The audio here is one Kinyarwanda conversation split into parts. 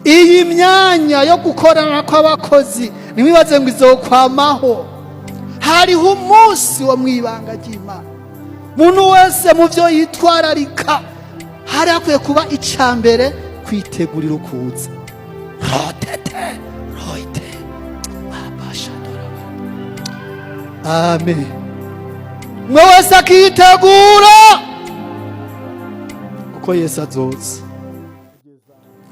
Iyi myanya yo gukorana kw'abakozi, ntiwibaze ngo izokwamaho. Hariho umunsi wo mu ibanga ry'Imana. Umuntu wese mu byo yitwararika, hari hakwiye kuba icya mbere kwitegurira ukuza. Rotete roite abashadora. Amen. Umwe wese akitegura kuko Yesu azoza.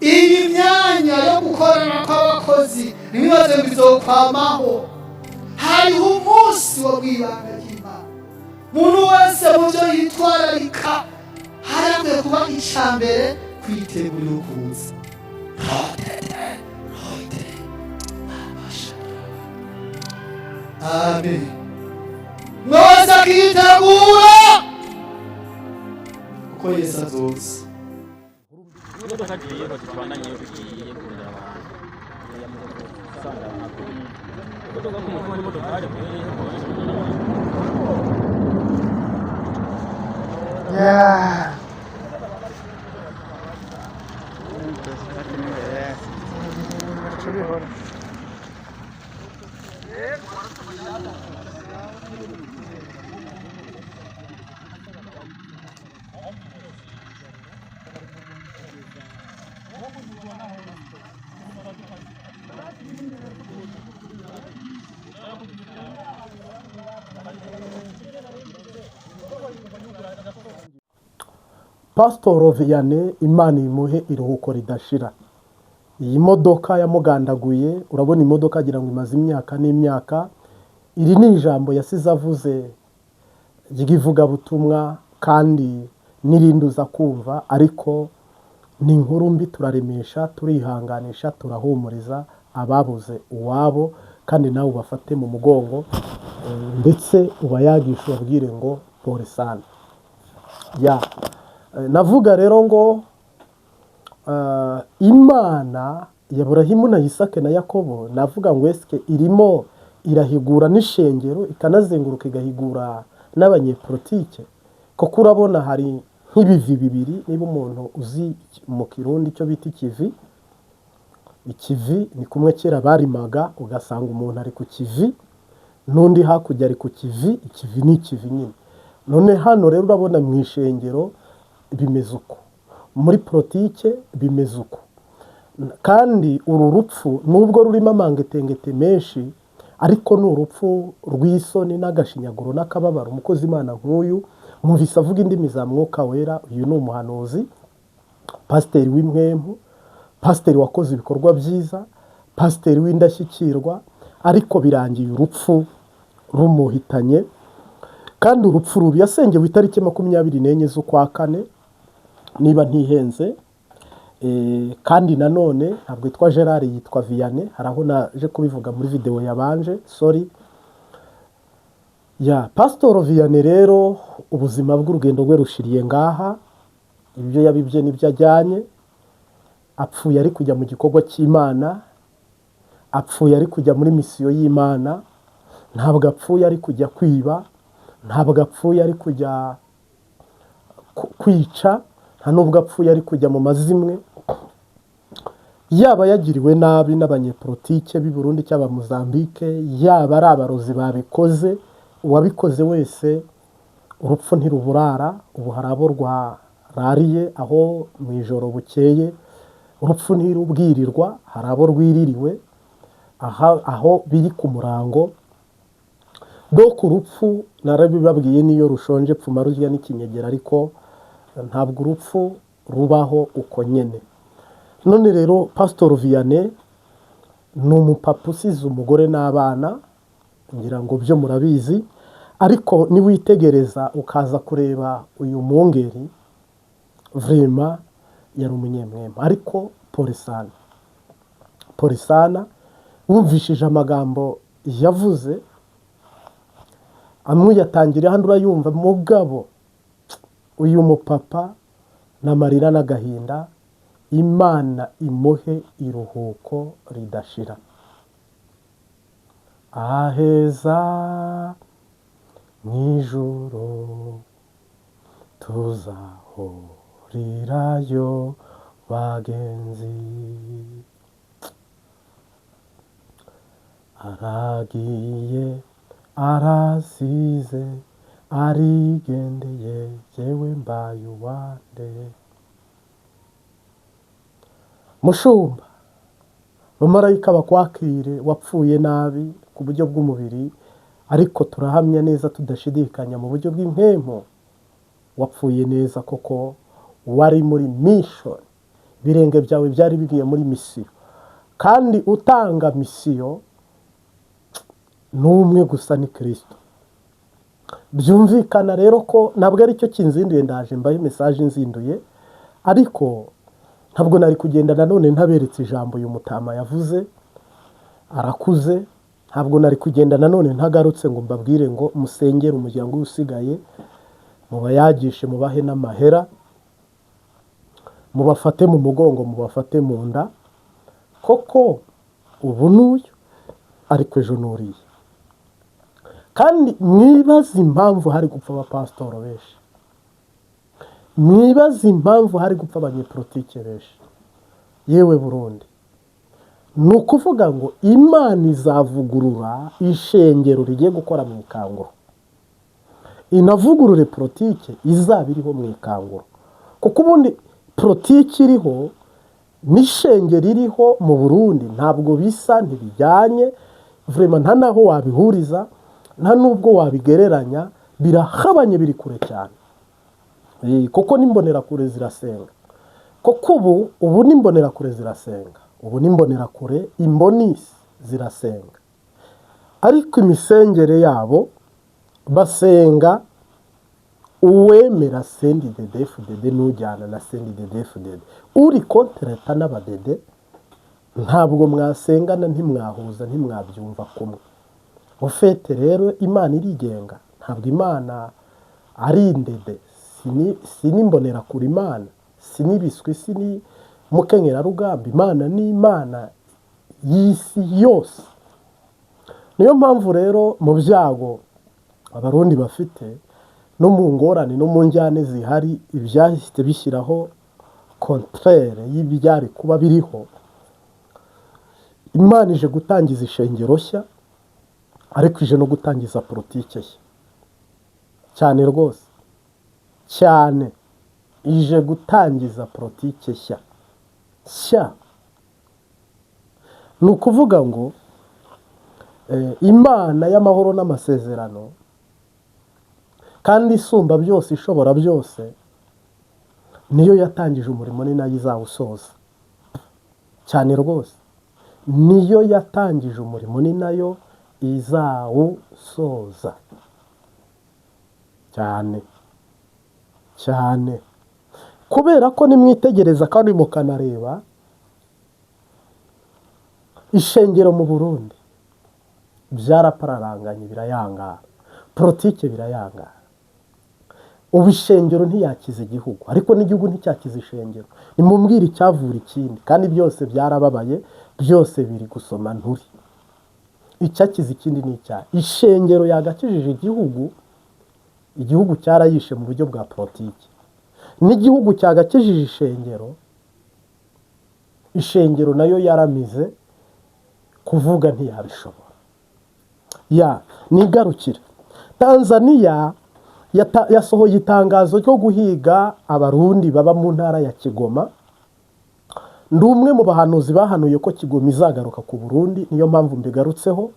Iyi myanya yo gukorana kw'abakozi, ntiwibaze ngo izokwamaho. Hariho umunsi wo mu ibanga ry'Imana. Umuntu wese mu byo yitwararika, hari hakwiye kuba icya mbere kwitegurira ukuza. Rotete roite abashadora. Amen. Umwe wese akitegura kuko Yesu azoza. Imodoka agiye batubandanye, tugiye kurondera abantu usanga imodoka ku mutwe w'imodoka hajya. Yeah. Pasitoro Vianney, Imana imuhe iruhuko ridashira. Iyi modoka yamugandaguye, urabona imodoka agira ngo imaze imyaka n'imyaka. Iri ni ijambo yasize avuze ry'ivugabutumwa, kandi n'irindi uza kumva, ariko ni inkuru mbi. Turaremesha, turihanganisha, turahumuriza ababuze uwabo, kandi nawe ubafate mu mugongo, ndetse ubayagishe, ubabwire ngo pole sana. Ya, navuga rero ngo Imana ya Burahimu na Isake na Yakobo, navuga ngo esike irimo irahigura n'ishengero, ikanazenguruka igahigura n'abanyepolitike? Kuko urabona hari nk'ibivi bibiri. Niba umuntu uzi mu Kirundi icyo bita ikivi, ikivi ni kumwe kera barimaga, ugasanga umuntu ari ku kivi n'undi hakurya ari ku kivi. Ikivi ni ikivi nyine. None hano rero urabona mu ishengero bimeze uko, muri politike bimeze uko. Kandi uru rupfu, nubwo rurimo amangetengete menshi, ariko ni urupfu rw'isoni n'agashinyaguro n'akababaro. Umukozi Imana nk'uyu, mwumvise avuga indimi za Mwuka Wera. Uyu ni umuhanuzi, pasiteri w'impwemu, pasiteri wakoze ibikorwa byiza, pasiteri w'indashyikirwa, ariko birangiye urupfu rumuhitanye, kandi urupfu rubi. Yasengewe itariki 24 z'ukwa kane, niba ntihenze. Kandi nanone ntabwo yitwa Gerard, yitwa Vianney. Hari aho naje kubivuga muri videwo yabanje, sorry. Ya Pasitoro Vianney rero, ubuzima bw'urugendo rwe rushiriye ngaha. Ibyo yabibye nibyo ajyanye. Apfuye ari kujya mu gikorwa cy'Imana, apfuye ari kujya muri misiyo y'Imana. Ntabwo apfuye ari kujya kwiba, ntabwo apfuye ari kujya kwica, nta nubwo apfuye ari kujya mu mazimwe. Yaba yagiriwe nabi n'abanyepolitike b'i Burundi cyangwa Mozambique, yaba ari abarozi babikoze, uwabikoze wese urupfu ntiruburara. Ubu hari abo rwarariye aho mu ijoro bukeye. Urupfu ntirubwirirwa, hari abo rwiririwe aha, aho biri ku murango. Do urupfu narabibabwiye, niyo rushonje pfuma rurya n'ikinyegera, ariko ntabwo urupfu rubaho uko nyene. None rero Pasitoro Vianney ni umupapa usize umugore n'abana, ngira ngo byo murabizi. Ariko niwitegereza ukaza kureba uyu mwungeri, vraiment yari umunyemwema. Ariko pole sana, pole sana. Wumvishije amagambo yavuze, amwe uyatangira hano urayumva. Mugabo uyu mupapa n'amarira n'agahinda, Imana imuhe iruhuko ridashira aheza mu ijuru. Tuzahurirayo bagenzi. Aragiye, arasize, arigendeye, jyewe mbaye uwande. Mushumba, bamarayika bakwakire, wapfuye nabi ku buryo bw'umubiri, ariko turahamya neza tudashidikanya mu buryo bw'impemu wapfuye neza, koko wari muri mission. Ibirenge byawe byari bigiye muri mission, kandi utanga mission ni umwe gusa, ni Kirisito. Byumvikana rero ko ntabwo aricyo kinzinduye, ndaje mbaye message nzinduye, ariko ntabwo nari kugenda nanone ntaberetse ijambo uyu mutama yavuze. Arakuze, ntabwo nari kugenda nanone ntagarutse ngo mbabwire ngo musengere umuryango usigaye, mubayagishe, mubahe n'amahera, mubafate mu mugongo, mubafate mu nda, koko ubu n'uyu ariko ejo n'uriya. Kandi mwibaze impamvu hari gupfa abapasitoro benshi, mwibaze impamvu hari gupfa abanyepolitike benshi. Yewe Burundi, ni ukuvuga ngo Imana izavugurura ishengero rigiye gukora mu ikanguro, inavugurure politike izaba iriho mu ikanguro, kuko ubundi politiki iriho n'ishengero iriho mu Burundi ntabwo bisa, ntibijyanye vraiment, nta n'aho wabihuriza, nta n'ubwo wabigereranya, birahabanye, biri kure cyane. Kuko n'imbonerakure zirasenga, kuko ubu n'imbonerakure zirasenga, ubu n'imbonerakure imbonisi zirasenga, ariko imisengere yabo basenga uwemera CNDD-FDD n'ujyana na CNDD-FDD. Uri contre leta n'abadede ntabwo mwasengana, ntimwahuza, ntimwabyumva kumwe. Ufete rero Imana irigenga, ntabwo Imana ari indede, si n'imbonerakure Imana, si n'ibiswi, si ni mukenyerarugamba. Imana ni Imana y'isi yose. Niyo mpamvu rero mu byago Abarundi bafite, no mu ngorane, no mu njyane zihari, ibyahise bishyiraho contraire y'ibyari kuba biriho. Imana ije gutangiza ishengero nshya, ariko ije no gutangiza politike nshya cyane rwose cyane. Ije gutangiza politike nshya nshya. Ni ukuvuga ngo Imana y'amahoro n'amasezerano kandi isumba byose, ishobora byose, niyo yatangije umurimo, ni nayo izawusoza cyane rwose. Niyo yatangije umurimo, ni nayo izawusoza cyane cyane, kubera ko nimwitegereza kandi mukanareba ishengero mu Burundi byarapararanganye, birayangara, politike birayangara. Ubu ishengero ntiyakiza igihugu, ariko n'igihugu nticyakiza ishengero. Nimumbwire icyavura ikindi, kandi byose byarababaye, byose biri gusoma nturi. Icyakiza ikindi ni icyaha. Ishengero yagakijije igihugu, igihugu cyarayishe mu buryo bwa politiki. N'igihugu cyagakijije ishengero, ishengero nayo yaramize, kuvuga ntiyabishobora. Ya nigarukira Tanzaniya yasohoye itangazo ryo guhiga Abarundi baba mu ntara ya Kigoma. Ndi umwe mu bahanuzi bahanuye ko Kigoma izagaruka ku Burundi, niyo mpamvu mbigarutseho.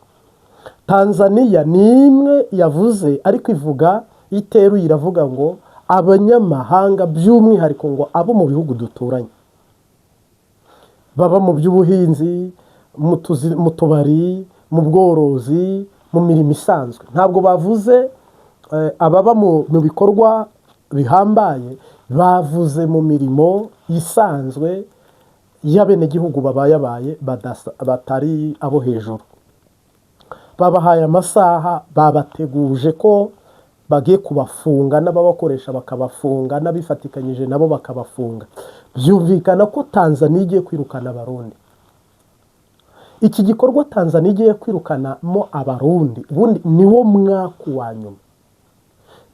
Tanzaniya ni imwe yavuze, ariko ivuga iteruye, iravuga ngo abanyamahanga, by'umwihariko ngo abo mu bihugu duturanye baba mu by'ubuhinzi, mu tubari, mu bworozi, mu mirimo isanzwe. Ntabwo bavuze ababa mu bikorwa bihambaye, bavuze mu mirimo isanzwe y'abenegihugu babayabaye, batari abo hejuru. Babahaye amasaha, babateguje ko bagiye kubafunga, n'ababakoresha bakabafunga, n'abifatikanyije nabo bakabafunga. Byumvikana ko Tanzaniya igiye kwirukana Abarundi. Iki gikorwa Tanzaniya igiye kwirukanamo Abarundi, ubundi niwo mwaku wa nyuma.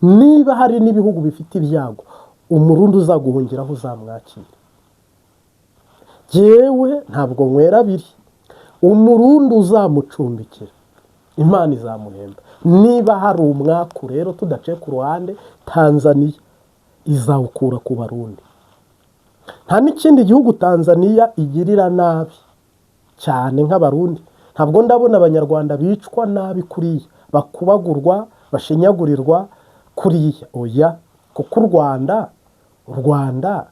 Niba hari n'ibihugu bifite ibyago, Umurundi uzaguhungiraho uzamwakira. Jyewe ntabwo nywera abiri. Umurundi uzamucumbikira. Imana izamuhemba. Niba hari umwaku rero tudaciye ku ruhande, Tanzaniya izawukura ku Barundi. Nta n'ikindi gihugu Tanzaniya igirira nabi cyane nk'Abarundi. Ntabwo ndabona Abanyarwanda bicwa nabi kuriya, bakubagurwa, bashinyagurirwa kuriya. Oya, kuko u Rwanda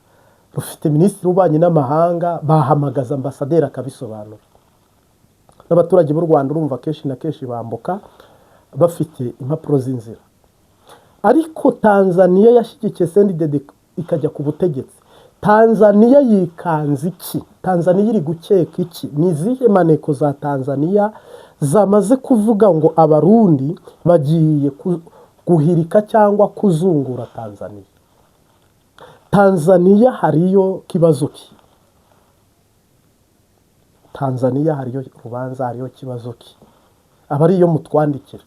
rufite minisitiri w'ububanyi n'amahanga, bahamagaza ambasaderi akabisobanura. N'abaturage b'u Rwanda urumva kenshi na kenshi bambuka bafite impapuro z'inzira. Ariko Tanzaniya yashyigikiye CNDD ikajya ku butegetsi. Tanzaniya yikanze iki? Tanzaniya iri gukeka iki? Ni izihe maneko za Tanzaniya zamaze kuvuga ngo Abarundi bagiye guhirika cyangwa kuzungura Tanzaniya? Tanzaniya hariyo kibazo ki? Tanzaniya hariyo rubanza, hariyo kibazo ki? Aba ariyo mutwandikira.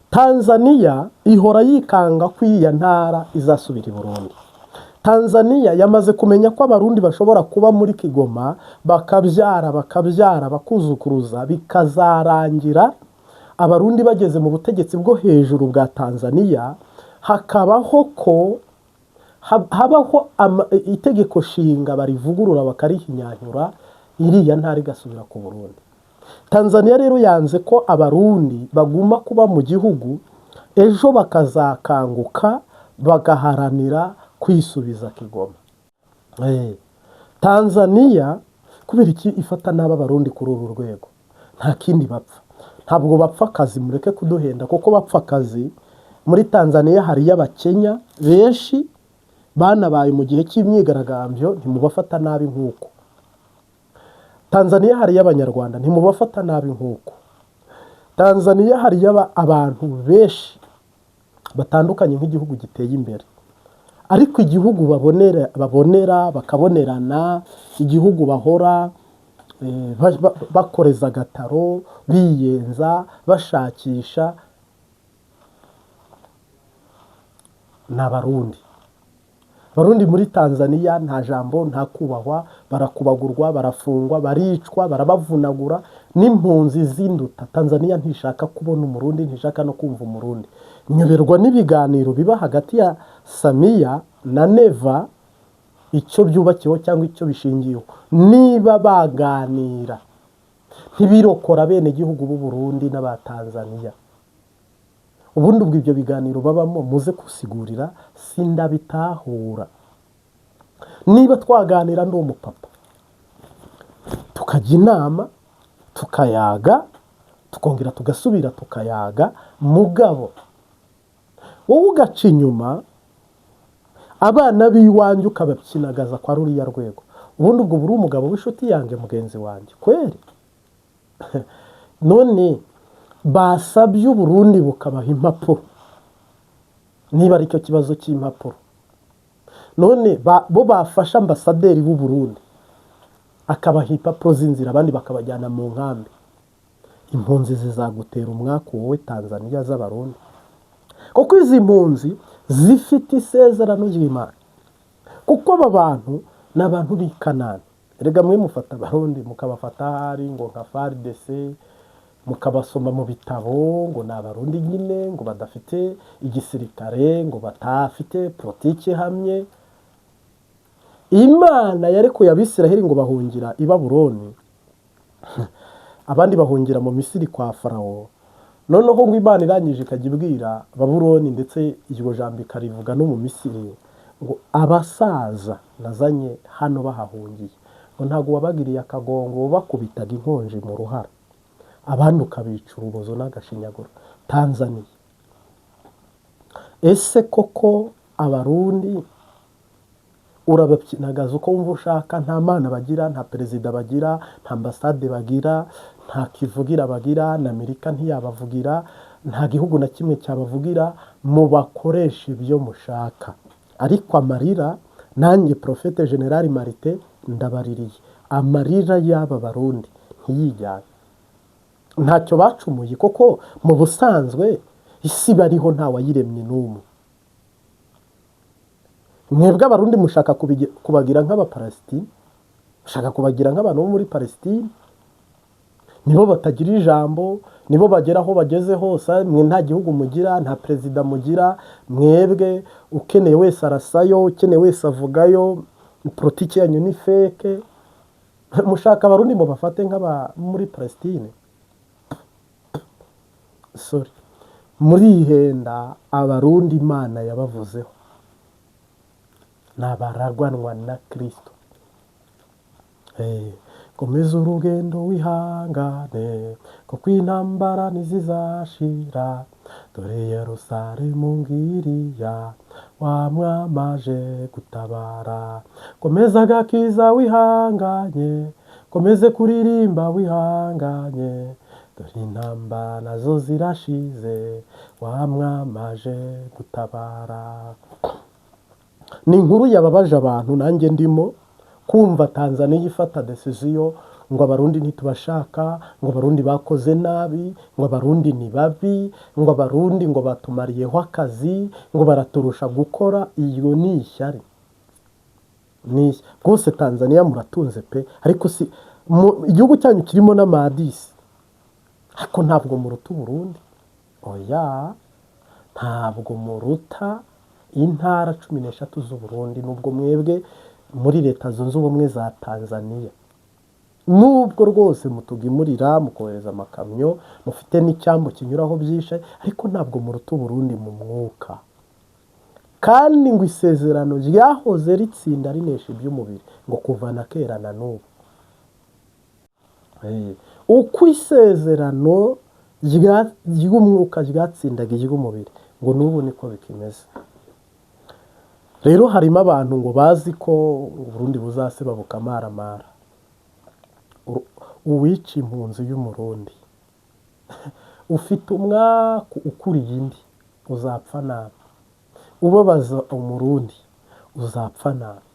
Tanzaniya ihora yikanga ko iriya ntara izasubira i Burundi. Tanzaniya yamaze kumenya ko Abarundi bashobora kuba muri Kigoma, bakabyara, bakabyara, bakuzukuruza, bikazarangira Abarundi bageze mu butegetsi bwo hejuru bwa Tanzaniya, hakabaho ko habaho itegeko nshinga barivugurura, bakarihinyanyura, iriya ntara igasubira ku Burundi. Tanzaniya rero yanze ko Abarundi baguma kuba mu gihugu, ejo bakazakanguka bagaharanira kwisubiza Kigoma. Tanzaniya kubera iki ifata nabi Abarundi kuri uru rwego? Nta kindi bapfa, ntabwo bapfa akazi. Mureke kuduhenda, kuko bapfa akazi. Muri Tanzaniya hariyo Abakenya benshi banabaye mu gihe cy'imyigaragambyo, ntimubafata nabi nk'uko. Tanzaniya hariyo Abanyarwanda, ntimubafata nabi nk'uko. Tanzaniya hariyo abantu benshi batandukanye nk'igihugu giteye imbere, ariko igihugu babonera bakabonerana, igihugu bahora bakoreza agataro, biyenza, bashakisha, ni Abarundi. Abarundi muri Tanzaniya nta jambo, nta kubahwa, barakubagurwa, barafungwa, baricwa, barabavunagura n'impunzi z'Induta. Tanzaniya ntishaka kubona Umurundi, ntishaka no kumva Umurundi. Nyoberwa n'ibiganiro biba hagati ya Samiya na Neva, icyo byubakiweho cyangwa icyo bishingiyeho. Niba baganira ntibirokora bene gihugu b'u Burundi n'aba Tanzaniya, ubundi ubwo ibyo biganiro babamo muze kusigurira, sindabitahura. Niba twaganira ndi umupapa, tukajya inama, tukayaga, tukongera tugasubira tukayaga, mugabo wowe ugaca inyuma abana b'iwanjye ukabakinagaza kwa ruriya rwego, ubundi ubwo buri umugabo w'inshuti yanjye, mugenzi wanjye kweri? None basabye Uburundi bukabaha impapuro, niba aricyo kibazo cy'impapuro, none bo bafasha ambasaderi b'u Burundi akabaha impapuro z'inzira, abandi bakabajyana mu nkambi. Impunzi zizagutera umwaku wowe Tanzaniya z'Abarundi, kuko izi mpunzi zifite isezerano ry'Imana, kuko aba bantu ni abantu b'i Kanani. Erega mwe mufata Abarundi mukabafata ahari ngo nka FARDC, mukabasoma mu bitabo ngo ni Abarundi nyine, ngo badafite igisirikare, ngo batafite politiki ihamye. Imana yarekuye Abisiraheli ngo bahungira i Babuloni, abandi bahungira mu Misiri kwa Farawo. Noneho ngo Imana irangije ikajya ibwira Babuloni, ndetse iryo jambo ikarivuga no mu Misiri, ngo abasaza nazanye hano bahahungiye, ngo ntabwo wabagiriye akagongo, bakubitaga inkonji mu ruhara, abandi ukabica urubozo n'agashinyaguro. Tanzaniya, ese koko Abarundi urabakinagaza uko wumva ushaka? Nta mana bagira, nta perezida bagira, nta ambasade bagira, nta kivugira bagira, na Amerika ntiyabavugira, nta gihugu na kimwe cyabavugira. Mubakoresha ibyo mushaka, ariko amarira, nanjye Prophète Général Marite ndabaririye, amarira y'aba Barundi ntiyijyane. Ntacyo bacumuye, kuko mu busanzwe isi bariho ntawayiremye n'umwe. Mwebwe Abarundi mushaka kubagira nk'Abaparasitine, mushaka kubagira nk'abantu bo muri Palestine. Nibo batagira ijambo, nibo bagera aho bageze hose. Mwe nta gihugu mugira, nta perezida mugira. Mwebwe ukeneye wese arasayo, ukeneye wese avugayo. Politiki yanyu ni fake. Mushaka Abarundi ngo bafate nk'aba muri Palestine? Sorry, murihenda. Abarundi Imana yabavuzeho, ni abaragwanwa na Kirisito. Komeza urugendo wihangane, kuko intambara ntizizashira. Dore Yerusalemu ngiriya, wamwamaje gutabara. Komeza agakiza wihanganye, komeze kuririmba wihanganye. Dore intambara nazo zirashize, wamwamaje gutabara. Ni inkuru yababaje abantu, nanjye ndimo, kumva Tanzaniya ifata décision ngo Abarundi ntitubashaka, ngo Abarundi bakoze nabi, ngo Abarundi ni babi, ngo Abarundi ngo batumariyeho akazi, ngo baraturusha gukora. Iyo ni ishyari. Rwose Tanzaniya muratunze pe, ariko si igihugu cyanyu kirimo n'amadisi, ariko ntabwo muruta Uburundi. Oya, ntabwo muruta intara 13 z'Uburundi, nubwo mwebwe muri Leta Zunze Ubumwe za Tanzaniya, nubwo rwose mutugemurira, mukohereza amakamyo, mufite n'icyambu kinyuraho byinshi, ariko ntabwo muruta Uburundi mu mwuka. Kandi ngo isezerano ryahoze ritsinda rinesha iby'umubiri, ngo kuva na kera na n'ubu. Uko isezerano ry'umwuka ryatsindaga iry'umubiri, ngo n'ubu niko bikimeze. Rero harimo abantu ngo bazi ko Uburundi buzaseba bukamaramara. Uwica impunzi y'Umurundi, ufite umwaku ukuriye indi, uzapfa nabi. Ubabaza Umurundi, uzapfa nabi.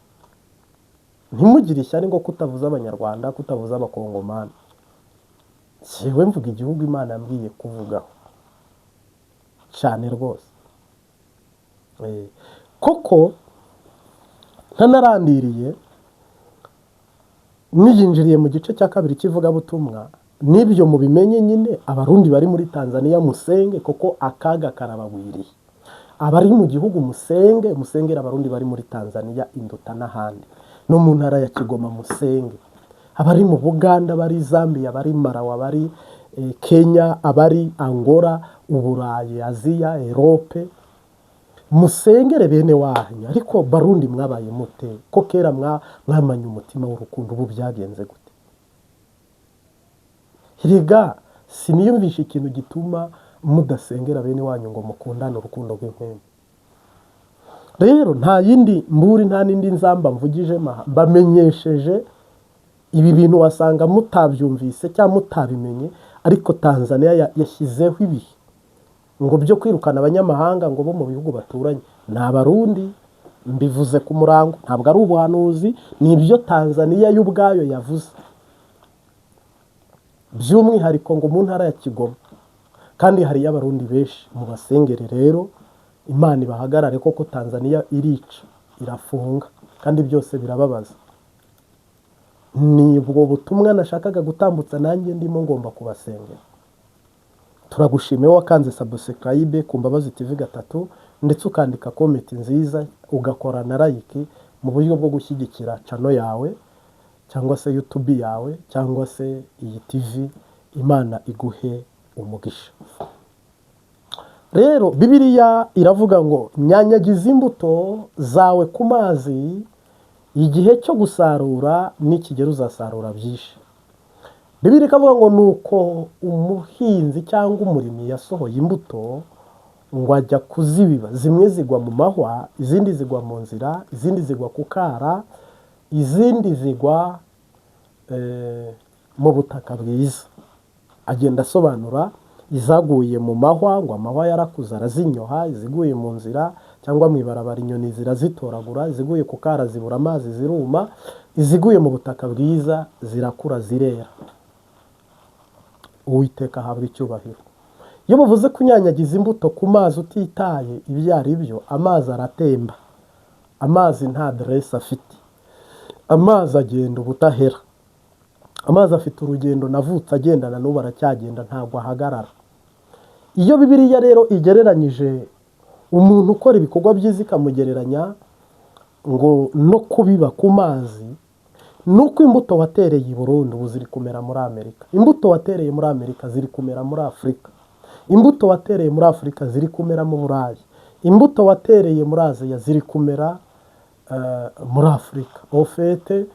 Ntimugire ishyari ngo kutavuza Abanyarwanda, kutavuza Abakongomani. Njyewe mvuga igihugu Imana yambwiye kuvugaho cyane rwose. Koko ntanarandiriye, niyinjiriye mu gice cya kabiri cy'ivugabutumwa. N'ibyo mubimenye nyine, Abarundi bari muri Tanzania musenge, kuko akaga karabagwiriye. Abari mu gihugu musenge, musengera Abarundi bari muri Tanzania, Induta n'ahandi, no mu ntara ya Kigoma musenge. Abari mu Buganda, abari Zambia, abari Malawi, abari Kenya, abari Angola, Uburayi, Aziya, Europe, musengere bene wanyu. Ariko Barundi mwabaye mute, ko kera mwamanye umutima w'urukundo? Ubu byagenze gute? Erega siniyumvisha ikintu gituma mudasengera bene wanyu ngo mukundane urukundo rw'impwemu. Rero nta yindi mburi, nta n'indi nzamba mvugije, mbamenyesheje ibi bintu. Wasanga mutabyumvise cyangwa mutabimenye, ariko Tanzania yashyizeho ibihe ngo byo kwirukana abanyamahanga ngo bo mu bihugu baturanye. Ni Abarundi, mbivuze ku murango, ntabwo ari ubuhanuzi, ni ibyo Tanzania yo ubwayo yavuze, by'umwihariko ngo mu ntara ya Kigoma, kandi hariyo Abarundi benshi. Mu basengere rero, Imana ibahagarare, koko Tanzania irica, irafunga, kandi byose birababaza. Ni ubwo butumwa nashakaga gutambutsa, nanjye ndimo, ngomba kubasengera. Turagushimiye wakanze subscribe ku Mbabazi TV 3, ndetse ukandika comment nziza, ugakora na like mu buryo bwo gushyigikira channel yawe cyangwa se YouTube yawe cyangwa se iyi TV. Imana iguhe umugisha. Rero Bibiliya iravuga ngo nyanyagiza imbuto zawe ku mazi, igihe cyo gusarura nikigera uzasarura byinshi. Bibiliya ikavuga ngo nuko umuhinzi cyangwa umurimyi yasohoye imbuto ngo ajya kuzibiba, zimwe zigwa mu mahwa, izindi zigwa mu nzira, izindi zigwa ku kara, izindi zigwa mu butaka bwiza. Agenda asobanura izaguye mu mahwa, ngo amahwa yarakuze arazinyoha, iziguye mu nzira cyangwa mu ibarabara inyoni zirazitoragura, iziguye ku kara zibura amazi ziruma, iziguye mu butaka bwiza zirakura zirera. Uwiteka ahabwa icyubahiro. Iyo bavuze kunyanyagiza imbuto ku mazi utitaye ibyo ari byo, amazi aratemba, amazi nta aderesi afite, amazi agenda ubutahera. Amazi afite urugendo, navutse agendana n'ubu aracyagenda, ntabwo ahagarara. Iyo Bibiliya rero igereranyije umuntu ukora ibikorwa byiza ikamugereranya ngo no kubiba ku mazi, nuko imbuto watereye i Burundi ubu ziri kumera muri Amerika, imbuto watereye muri Amerika ziri kumera muri Afurika, imbuto watereye muri Afurika ziri kumera mu Burayi, imbuto watereye muri Aziya ziri kumera muri Afurika. Au fait,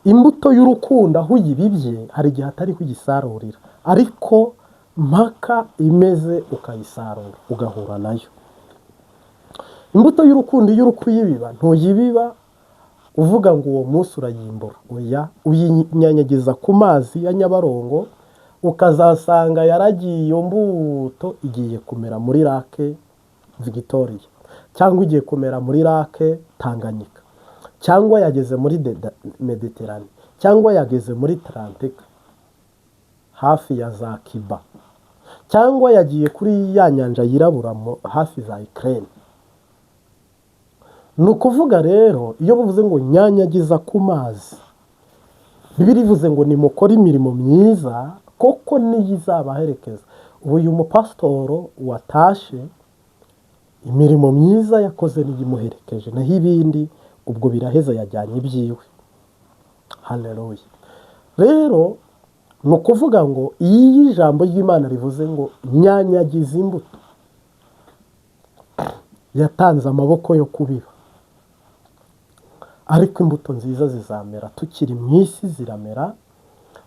imbuto y'urukundo aho uyibibye hari igihe atari kugisarurira, ariko mpaka imeze ukayisarura ugahura nayo. Imbuto y'urukundo iyo uri kuyibiba ntuyibiba uvuga ngo uwo munsi urayimbura, oya, uyinyanyagiza ku mazi ya Nyabarongo, ukazasanga yaragiye iyo mbuto igiye kumera muri Lake Victoria, cyangwa igiye kumera muri Lake Tanganyika, cyangwa yageze muri Mediterane, cyangwa yageze muri Atlantika hafi ya za Cuba, cyangwa yagiye kuri ya nyanja yirabura hafi za Ukraine. Ni ukuvuga rero iyo bavuze ngo nyanyagiza ku mazi, Bibiliya ivuze ngo nimukore imirimo myiza koko niyo izabaherekeza. Ubu uyu mupasitoro watashe imirimo myiza yakoze niyo imuherekeje, naho ibindi ubwo biraheza yajyanye ibyiwe. Haleluya. Rero ni ukuvuga ngo iyo ijambo ry'Imana rivuze ngo nyanyagiza imbuto, yatanze amaboko yo kubiba, ariko imbuto nziza zizamera tukiri mu isi, ziramera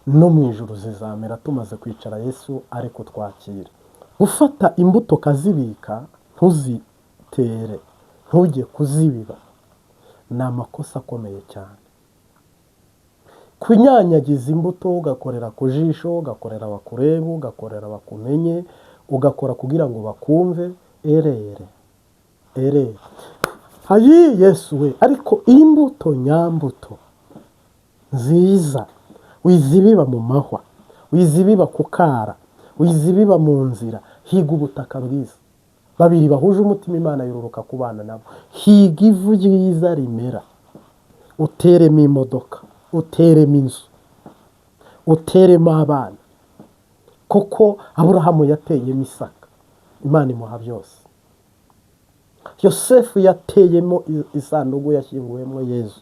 no mu ijuru zizamera tumaze kwicara Yesu ari kutwakira. Gufata imbuto ukazibika ntuzitere, ntujye kuzibiba, ni amakosa akomeye cyane. Kunyanyagiza imbuto ugakorera ku jisho, ugakorera bakurebe, ugakorera bakumenye, ugakora kugira ngo bakumve, erere erere ayi Yesu we. Ariko imbuto nyambuto nziza wizibiba mu mahwa, wizibiba ku kara, wizibiba mu nzira, higa ubutaka bwiza. Babiri bahuje umutima Imana yururuka kubana nabo. Higa ivu ryiza rimera, uteremo imodoka, uteremo inzu, uteremo abana, koko Aburahamu yateyemo Isaka, Imana imuha byose. Yosefu yateyemo isanduku yashyinguwemo Yezu.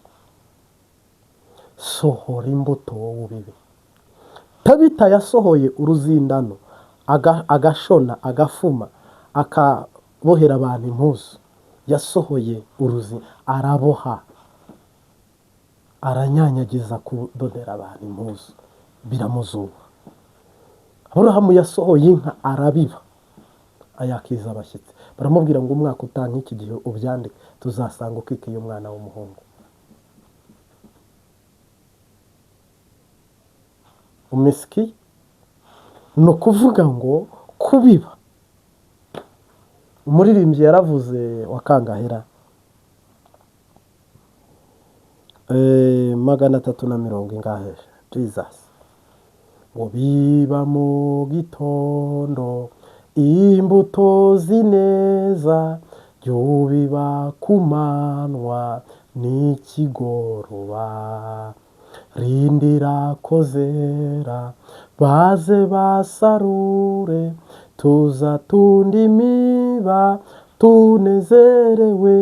Sohora imbuto wowe ubibe. Tabita yasohoye uruzindano, agashona, agafuma, akabohera abantu impuzu. Yasohoye uruzi, araboha, aranyanyagiza kudodera abantu impuzu, biramuzuba. Aburahamu yasohoye inka arabiba, ayakiza abashyitsi. Baramubwira ngo umwaka utaha nk'iki gihe ubyandike, tuzasanga ukikiye umwana w'umuhungu. Umesiki ni ukuvuga ngo kubiba. Umuririmbyi yaravuze wa Kangahera 340 ingahe, Jesus, ngo biba mu gitondo imbuto zineza, jyubiba ku manywa n'ikigoroba, rindira ko zera baze basarure, tuza tundi miba tunezerewe,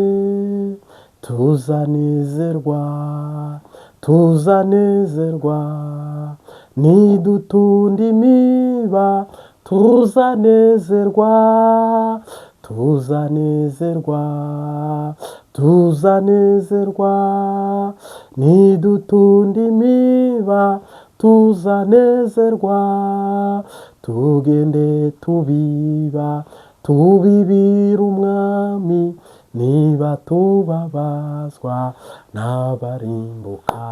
tuzanezerwa, tuzanezerwa, nidutundi miba tuzanezerwa, tuzanezerwa, tuzanezerwa, nidutundi miba tuzanezerwa, tugende tubiba, tubibira umwami, niba tubabazwa n'abarimbuka,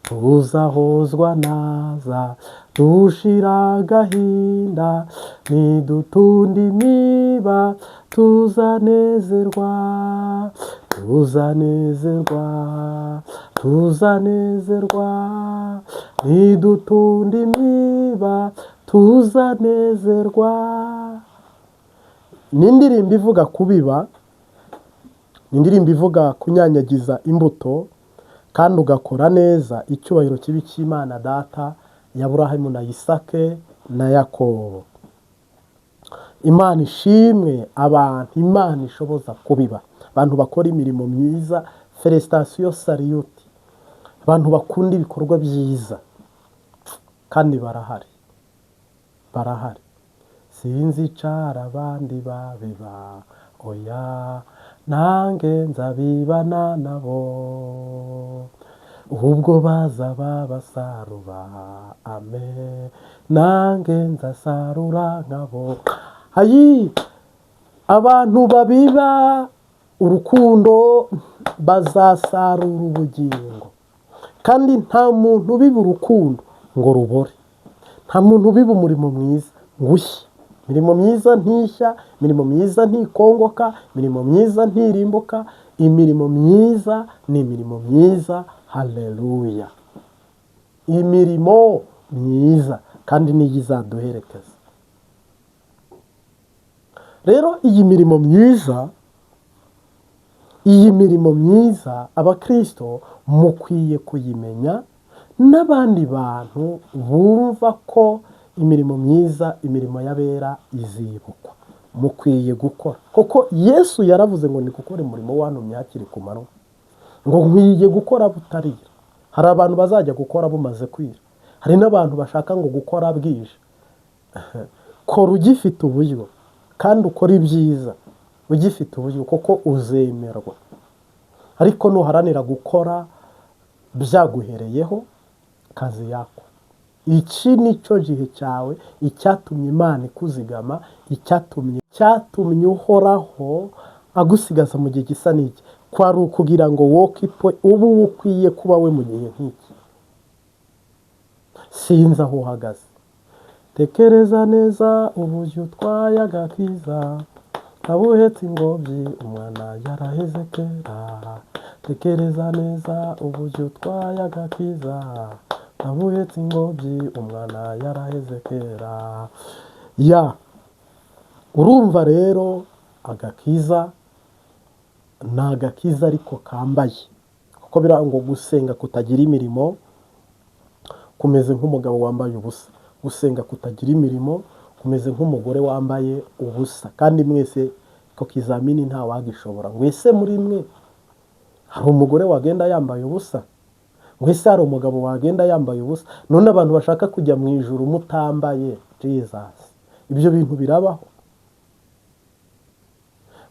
tuzahozwa naza dushira agahinda, nidutundi miba tuzanezerwa, tuzanezerwa, tuzanezerwa, nidutundi miba tuzanezerwa. Ni indirimbo ivuga kubiba, ni indirimbo ivuga kunyanyagiza imbuto, Kandi ugakora neza, icyubahiro kibi cy'Imana Data ya Aburahamu na Isake na Yakobo. Imana ishimwe. Abantu Imana ishoboza kubiba, abantu bakora imirimo myiza, félicitations, salut. Abantu bakunda ibikorwa byiza kandi barahari, barahari. Sinzicara abandi babiba, oya, nange nzabibana nabo, ubwo baza babasarura, amen, nange nzasarura nkabo. Hayi, abantu babiba urukundo bazasarura ubugingo. Kandi nta muntu ubiba urukundo ngo rubore, nta muntu ubiba umurimo mwiza ngo ushye. Imirimo myiza ntishya, imirimo myiza ntikongoka, imirimo myiza ntirimbuka. Imirimo myiza ni imirimo myiza. Haleluya! Imirimo myiza kandi niyo izaduherekeza. Rero iyi mirimo myiza, iyi mirimo myiza, abakirisito mukwiye kuyimenya, n'abandi bantu bumva ko imirimo myiza, imirimo y'abera izibukwa. Mukwiye gukora, kuko Yesu yaravuze ngo ni gukora umurimo wantumye hakiri ku manywa, ngo nkwiye gukora butarira. Hari abantu bazajya gukora bumaze kwira, hari n'abantu bashaka ngo gukora bwije. Kora ugifite uburyo, kandi ukore ibyiza ugifite uburyo, kuko uzemerwa. Ariko nuharanira gukora byaguhereyeho, kazi yako. Iki ni cyo gihe cyawe, icyatumye Imana ikuzigama, icyatumye Uhoraho agusigaza mu gihe gisa n'iki, kwari ukugira ngo wokipe ubu ukwiye kuba we mu gihe nk'iki. Sinzi aho uhagaze. Tekereza neza uburyo utwaye agakiza, abuhetse ingobyi, umwana yaraheze kera. Tekereza neza uburyo utwaye agakiza, abuhetse ingobyi, umwana yaraheze kera. Ya, urumva rero, agakiza ni agakiza ariko kambaye, kuko biriya ngo gusenga kutagira imirimo kumeze nk'umugabo wambaye ubusa, gusenga kutagira imirimo kumeze nk'umugore wambaye ubusa. Kandi mwese ko kizamini ntawagishobora. Ngo ese muri mwe hari umugore wagenda yambaye ubusa? Ngo ese hari umugabo wagenda yambaye ubusa? None abantu bashaka kujya mu ijuru mutambaye, Jesus, ibyo bintu birabaho?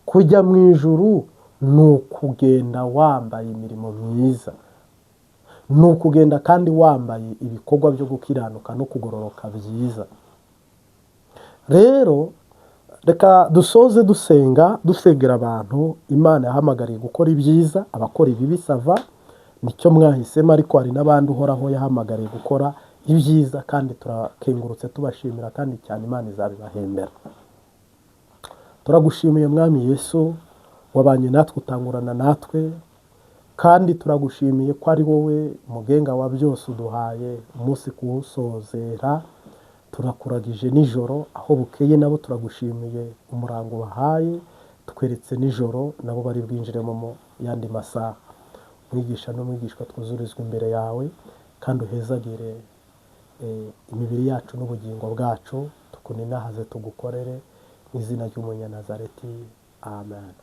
Kujya mu ijuru ni ukugenda wambaye imirimo myiza, ni ukugenda kandi wambaye ibikorwa byo gukiranuka no kugororoka byiza. Rero reka dusoze dusenga, dusengera abantu Imana yahamagariye gukora ibyiza. Abakora ibibi, ça va, nicyo mwahisemo, ariko hari n'abandi Uhoraho yahamagariye gukora ibyiza, kandi turakengurutse, tubashimira kandi cyane. Imana izabibahembera. Turagushimiye, Mwami Yesu, wabanye natwe, utangurana natwe, kandi turagushimiye ko ari wowe mugenga wa byose. Uduhaye umunsi kuwusozera, turakuragije nijoro aho bukeye. Nabo turagushimiye umurango bahaye, tweretse nijoro, nabo bari bwinjiremo mu yandi masaha. Mwigisha n'umwigishwa, twuzurizwa imbere yawe, kandi uhezagire imibiri yacu n'ubugingo bwacu, tukuninahaze, tugukorere, mu izina ry'Umunyanazareti, amen.